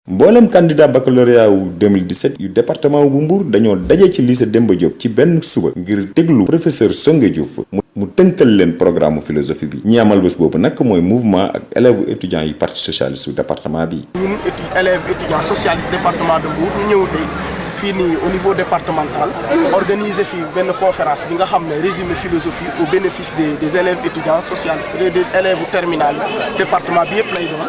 mboolem candidat baccalauréat wu 2017 yu département bu Mbour dañoo daje ci lycée Demba Diop ci benn suba ngir déglu professeur Songué Diouf mu tënkal leen programme philosophie bi ñi amal bés boobu nag mooy mouvement ak élèves étudiants yi parti socialiste yu département bi. ñun élèves étudiants socialistes département de Mbour ñu ñëw tey fii nii au niveau départemental organiser fii benn conférence bi nga xam ne résumé philosophie au bénéfice des élèves étudiants social des élèves terminal département bi yëpp lay doon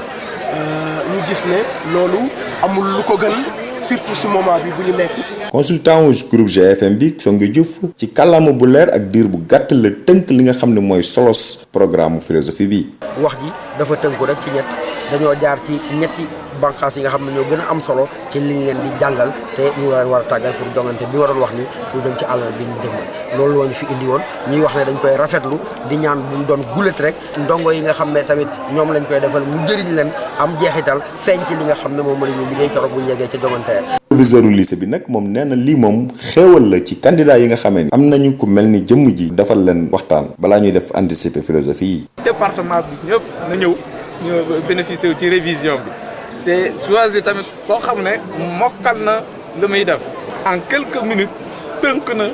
ñu gis ne loolu amul lu ko gën surtout si moment bi bu ñu nekk. consultant wu groupe GFM bi Songué Diouf ci kàllaama bu leer ak diir bu gàtt la tënk li nga xam ne mooy solos programme philosophie bi. wax ji dafa tënku rek ci ñett dañoo jaar ci ñetti banqaas yi nga xam ne ñoo gën a am solo ci liñ leen di jàngal te ñu leen war a tàggal pour jongante bi waroon wax ni ñu dem ci àll bi ñu jëmmal loolu loo ñu fi indi woon ñuy wax ne dañ koy rafetlu di ñaan bu mu doon gulet rek ndongo yi nga xam ne tamit ñoom lañ koy defal mu jëriñ leen am jeexital feeñ ci li nga xam ne moom la ñuy liggéey keroog bu ñu yeggee ca jongante ya. proviseur u lycée bi nag moom nee na lii moom xéewal la ci candidat yi nga xamee ni am nañu ku mel ni jëmm ji defal leen waxtaan balaa ñuy def anticiper philosophie yi. département bi ñëpp na ñëw ñu bénéficier wu ci révision bi te choisir tamit koo xam ne mokkal na lu muy def en quelques minutes tënk na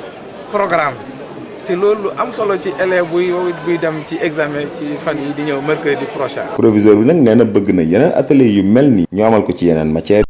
programme bi te loolu am solo ci élève buy dem ci examen ci fan yi di ñëw mercredi prochain. proviseur bi nag nee na bëgg na yeneen atelier yu mel ni ñu amal ko ci yeneen matière